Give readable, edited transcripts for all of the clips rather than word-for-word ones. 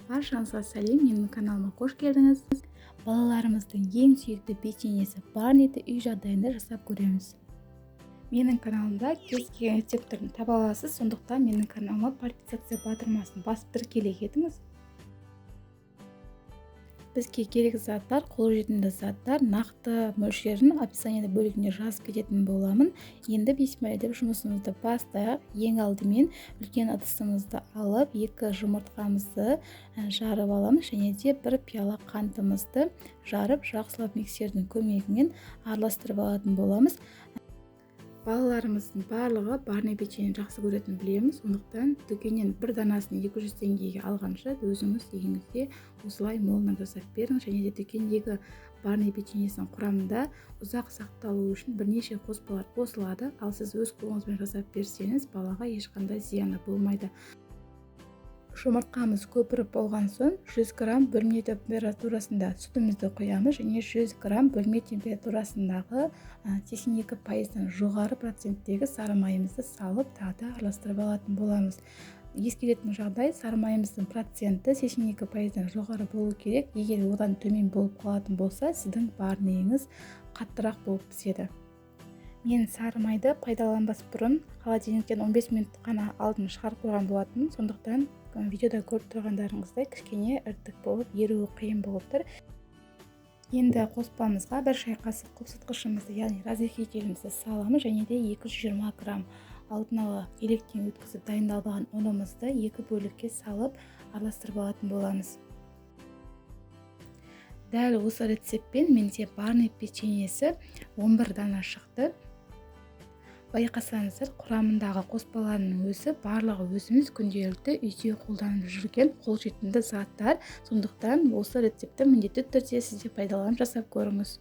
Баршаңызға сәлем, менің каналыма қош келдіңіз. Балаларымыздың ең сүйікті печеньесі барниді үй жағдайында жасап көреміз. Менің каналымда кез келген рецепттерін таба аласыз, сондықтан менің каналыма подписаться батырмасын басып тіркеле кетіңіз. Бізге керек заттар, қолжетімді заттар, нақты мөлшерін описаниеде бөлігіне жазып кететін боламын. Енді бисмилла деп жұмысымызды бастайық. Ең алдымен үлкен ыдысымызды алып, 2 жұмыртқамызды жарып аламыз және де 1 пиала қантымызды жарып, жақсылап миксердің көмегімен араластырып алатын боламыз. Балаларымыздың барлығы барни печеньені жақсы көретінін білеміз, сондықтан дүкеннен бір данасын 200 теңгеге алғанша өзіңіз үйіңізде осылай молынан жасап беріңіз. Және де дүкендегі барни печеньесінің құрамында ұзақ сақталу үшін бірнеше қоспалар қосылады, ал сіз өз қолыңызбен жасап берсеңіз балаға ешқандай зияны болмайды. Жұмыртқамыз көпіріп болған соң 100 грамм бөлме температурасында сүтімізді құямыз және 100 грамм бөлме температурасындағы 82%-дан жоғары проценттегі сары майымызды салып тағы да араластырып алатын боламыз. Ескеретін жағдай, сары майымыздың проценті 82%-дан жоғары болу керек. Егер одан төмен болып қалатын болса, сіздің барниіңіз қаттырақ болып піседі. Мен сары майды пайдаланбас бұрын холодильниктен 15 минут қана алдын шығарып қойған болатынмын, сондықтан видеода көріп тұрғандарыңыздай кішкене ірітік болып еруі қиын болып тұр. Енді қоспамызға 1 шай қасық қопсытқышымызды, яғни разрыхлителімізді саламыз және де 220 грамм алдын ала електен өткізіп дайындалған ұнымызды 2 бөлікке салып араластырып алатын боламыз. Дәл осы рецептпен менде барни печеньесі 11 дана шықты. Байқасаңыздар, құрамындағы қоспалардың өзі барлығы өзіміз күнделікті үйде қолданып жүрген қолжетімді заттар, сондықтан осы рецептті міндетті түрде сіз де пайдаланып жасап көріңіз.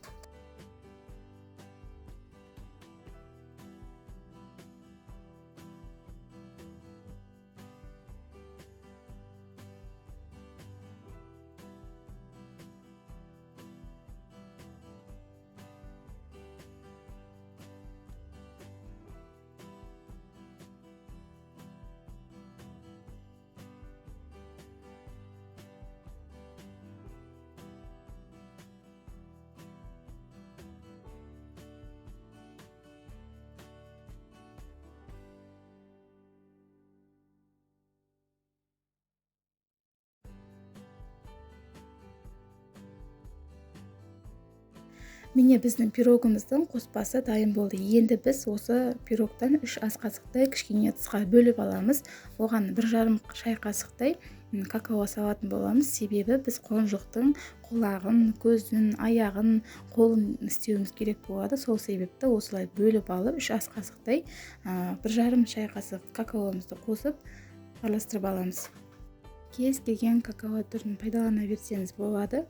Міне біздің пирогымыздың қоспасы дайын болды. Енді біз осы пирогтан 3 ас қасықтай кішкене ыдысқа бөліп аламыз. Оған 1,5 шай қасықтай какао салатын боламыз. Себебі біз қонжықтың құлағын, көзін, аяғын, қолын істеуіміз керек болады. Сол себепті осылай бөліп алып 3 ас қасықтай 1,5 шай қасық какаомызды қосып араластырып аламыз. Кез келген какао түрін пайдалана берсеңіз болады.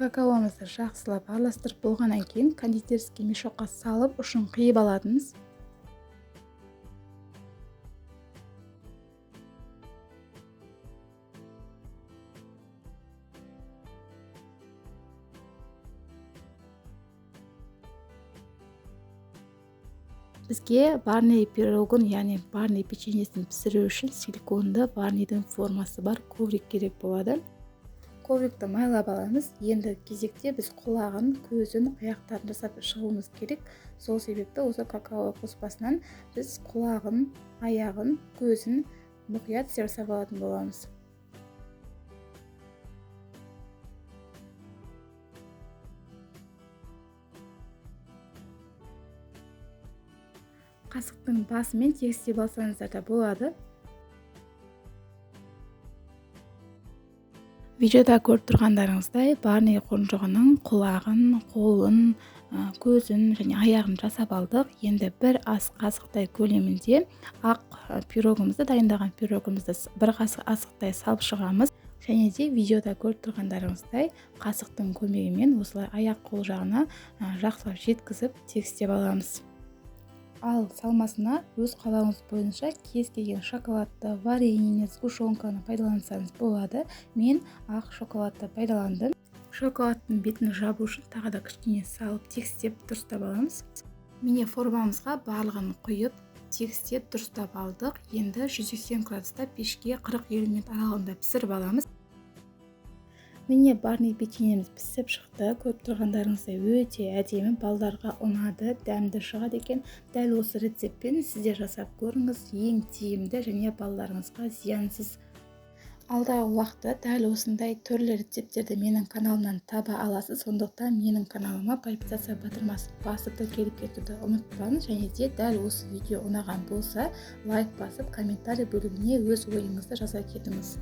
Какаомызды жақсылап араластырып болғаннан кейін кондитерский мешокқа салып ұшын қиып алатынбыз. Бізге барни пирогын, яғни барни печеньесін пісіру үшін силиконды барнидің формасы бар коврик керек болады. Коврикті майлап аламыз. Енді кезекте біз құлағын, көзін, аяқтарын жасап шығуымыз керек. Сол себепті осы какао қоспасынан біз құлағын, аяғын, көзін мұқият жасап алатын боламыз. Қасықтың басымен тегістеп алсаңыздар да болады. Видеода көріп тұрғандарыңыздай барни қонжығының құлағын, қолын, көзін және аяғын жасап алдық. Енді 1 ас қасықтай көлемінде ақ пирогымызды, дайындаған пирогымызды 1 асықтай салып шығамыз. Және де видеода көріп тұрғандарыңыздай қасықтың көмегімен осылай аяқ қол жағына жақсылап жеткізіп тегістеп аламыз. Ал салмасына өз қалауыңыз бойынша кез келген шоколадты, варенье, сгущенканы пайдалансаңыз болады. Мен ақ шоколадты пайдаландым. Шоколадтың бетін жабу үшін тағы да кішкене салып, тегістеп, дұрыстап аламыз. Міне, формамызға барлығын құйып, тегістеп, дұрыстап алдық. Енді 180 градуста пешке 40-50 минут аралығында пісіріп аламыз. Міне, барни печеньеміз пісіп шықты. Көріп тұрғандарыңыздай, өте әдемі, балдарға ұнады, дәмді шығады екен. Дәл осы рецептпен сіздер жасап көріңіз, ең тиімді және балаларыңызға зиянсыз. Алдағы уақытта дәл осындай түрлі рецепттерді менің каналымнан таба аласыз. Сондықтан менің каналыма подписаться батырмасын басып, тіркеліп кетуді ұмытпаңыз. Және де дәл осы видео ұнаған болса, лайк басып, комментарий бөліміне өз ойыңызды жаза кетіңіз.